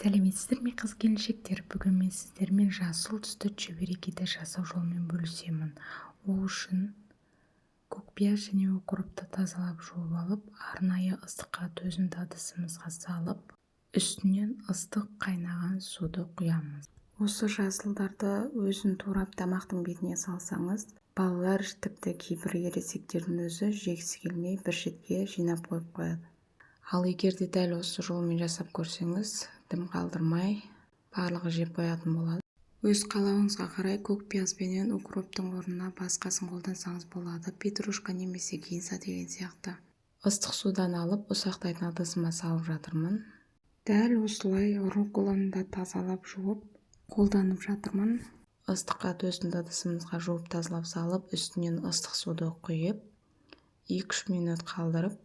Сәлеметсіздер ме, қыз-келіншектер! Бүгін мен сіздермен жасыл түсті чебурекиді жасау жолымен бөлісемін. Ол үшін көк пияз және укропты тазалап жуып алып, арнайы ыстыққа төзімді ыдысымызға салып, үстінен ыстық қайнаған суды құямыз. Осы жасылдарды өзін турап тамақтың бетіне салсаңыз, балалар, тіпті кейбір ересектердің өзі жегісі келмей бір шетке жинап қойып қояды. Ал егер де дәл осы жолмен жасап көрсеңіз, дым қалдырмай барлығы жеп қоятын болады. Өз қалауыңызға қарай көк пияз бенен укроптың орнына басқасын қолдансаңыз болады. Петрушка немесе кинза деген сияқты. Ыстық судан алып, ұсақтайтын ыдысыма салып жатырмын. Дәл осылай рукколаны да тазалап жуып қолданып жатырмын. Ыстыққа төзімді ыдысымызға жуып тазалап салып, үстінен ыстық суды құйып, 2-3 минут қалдырып,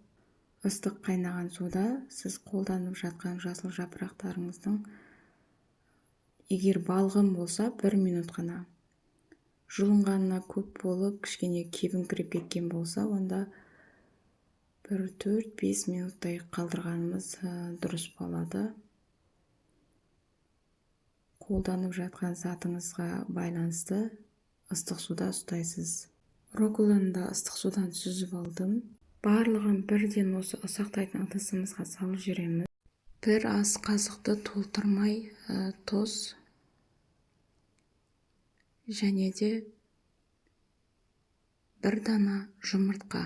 ыстық қайнаған суда сіз қолданып жатқан жасыл жапырақтарыңыздың егер балғын болса, 1 минут қана, жұлынғанына көп болып, кішкене кебіңкіреп кеткен болса, онда бір 4-5 минуттай қалдырғанымыз дұрыс болады. Қолданып жатқан затыңызға байланысты ыстық суда ұстайсыз. Рукколаны да ыстық судан сүзіп алдым. Барлығын бірден осы ұсақтайтын ыдысымызға салып жібереміз. Бір ас қасықты толтырмай тұз және де бір дана жұмыртқа.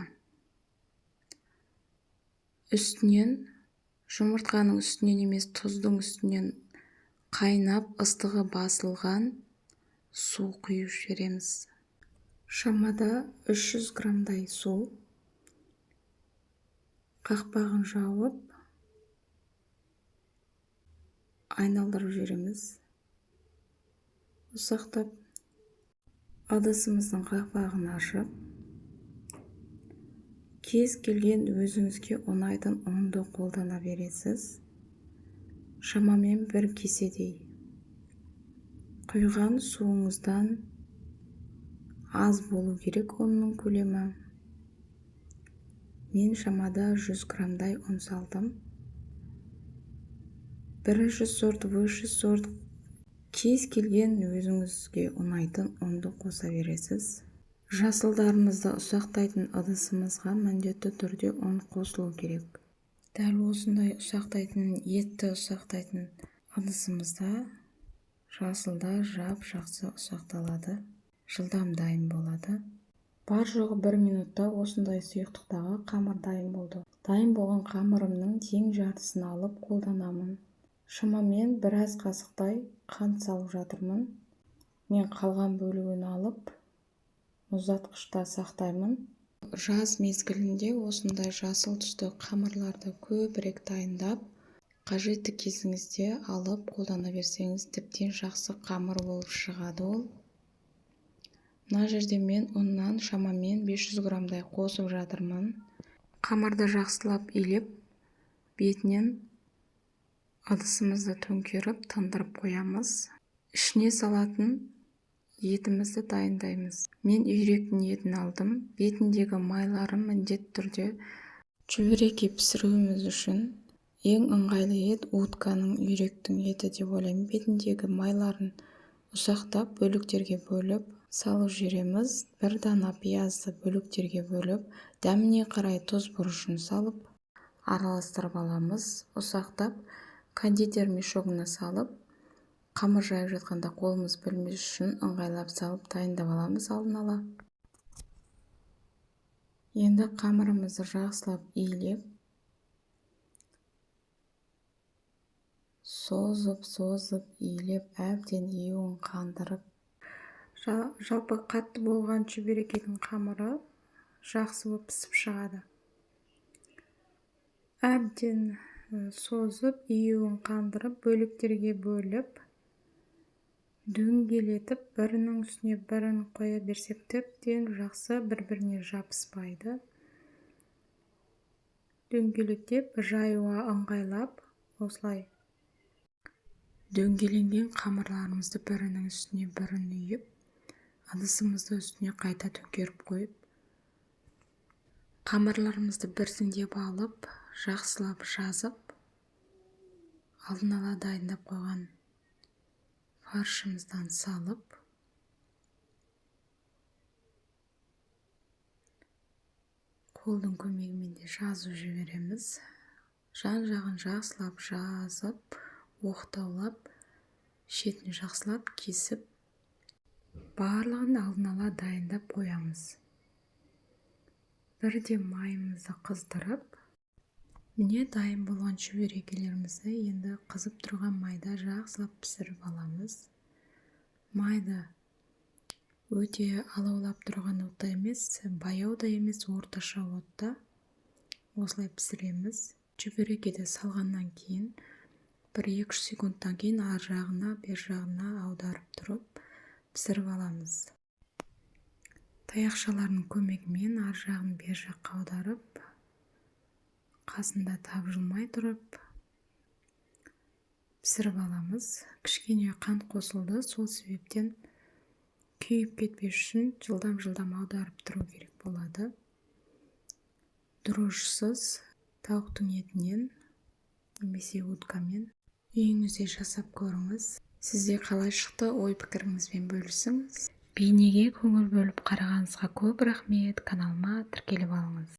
Үстінен, жұмыртқаның үстінен емес, тұздың үстінен қайнап ыстығы басылған су құйып жібереміз. Шамада 300 граммдай су. Қақпағын жауып, айналдырып жібереміз. Ұсақтап ыдысымыздың қақпағын ашып, кез келген өзіңізге ұнайтын ұнды қолдана бересіз. Шамамен бір кеседей. Құйған суыңыздан аз болу керек ұнның көлемі. Мен шамада 100 граммдай ұн салдым. Бірінші сорт, высший сорт, кез келген өзіңізге ұнайтын ұнды қоса бересіз. Жасылдарымызды ұсақтайтын ыдысымызға міндетті түрде ұн қосылу керек. Дәл осындай ұсақтайтын, етті ұсақтайтын ыдысымызда жасылдар жап-жақсы ұсақталады, жылдам дайын болады. Бар жоғы 1 минутта осындай сұйықтықтағы қамыр дайын болды. Дайын болған қамырымның тең жартысын алып қолданамын. Шамамен бір ас қасықтай қант салып жатырмын. Мен қалған бөлігін алып мұздатқышта сақтаймын. Жаз мезгілінде осындай жасыл түсті қамырларды көбірек дайындап, қажетті кезіңізде алып қолдана берсеңіз, тіптен жақсы қамыр болып шығады ол. Мына жерде мен ұннан шамамен 500 граммдай қосып жатырмын. Қамырды жақсылап илеп, бетінен ыдысымызды төңкеріп, тындырып қоямыз. Ішіне салатын етімізді дайындаймыз. Мен үйректің етін алдым. Бетіндегі майларын міндетті түрде чебуреки пісіруіміз үшін ең ыңғайлы ет утканың, үйректің еті деп ойлаймын. Бетіндегі майларын ұсақтап бөліктерге бөліп салып жібереміз. Бір дана пиязды бөліктерге бөліп, дәміне қарай тұз, бұрышын салып араластырып аламыз. Ұсақтап кондитер мешогына салып, қамыр жайып жатқанда қолымыз білмес үшін ыңғайлап салып дайындап аламыз алдын ала. Енді қамырымызды жақсылап илеп, созып-созып илеп, әбден иуін қандырып. Жалпы қатты болған чебурекидің қамыры жақсы болып пісіп шығады. Әбден созып, иуін қандырып, бөліктерге бөліп, дөңгелетіп, бірінің үстіне бірін қоя берсек, тіптен жақсы бір-біріне жабыспайды. Дөңгелектеп, жаюға ыңғайлап, осылай дөңгеленген қамырларымызды бірінің үстіне бірін үйіп, ыдысымызды үстіне қайта төңкеріп қойып, қамырларымызды біртіндеп алып, жақсылап жазып, Алдын ала дайындап қойған фаршымыздан салып, қолдың көмегімен де жазып жібереміз. Жан-жағын жақсылап жазып, оқтаулап, шетін жақсылап кесіп, барлығын алдын ала дайындап қоямыз. Бірде майымызды қыздырып, міне дайын болған шүберекелерімізді енді қызып тұрған майда жақсылап пісіріп аламыз. Майды өте алаулап тұрған отта емес, баяу да емес, орташа отта осылай пісіреміз. Шүберекеде салғаннан кейін бір 2-3 секундтан кейін ар жағына, бер жағына аударып тұрып пісіріп аламыз. Таяқшалардың көмегімен ар жағын бер жаққа аударып, қасында тапжылмай тұрып пісіріп аламыз. Кішкене қант қосылды, сол себептен күйіп кетпес үшін жылдам-жылдам аударып тұру керек болады. Дрожжысыз тауықтың етінен немесе уткамен үйіңізде жасап көріңіз. Сізде қалай шықты, ой пікіріңізбен бөлісіңіз. Бейнеге көңіл бөліп қарағаныңызға көп рахмет. Каналыма тіркеліп алыңыз.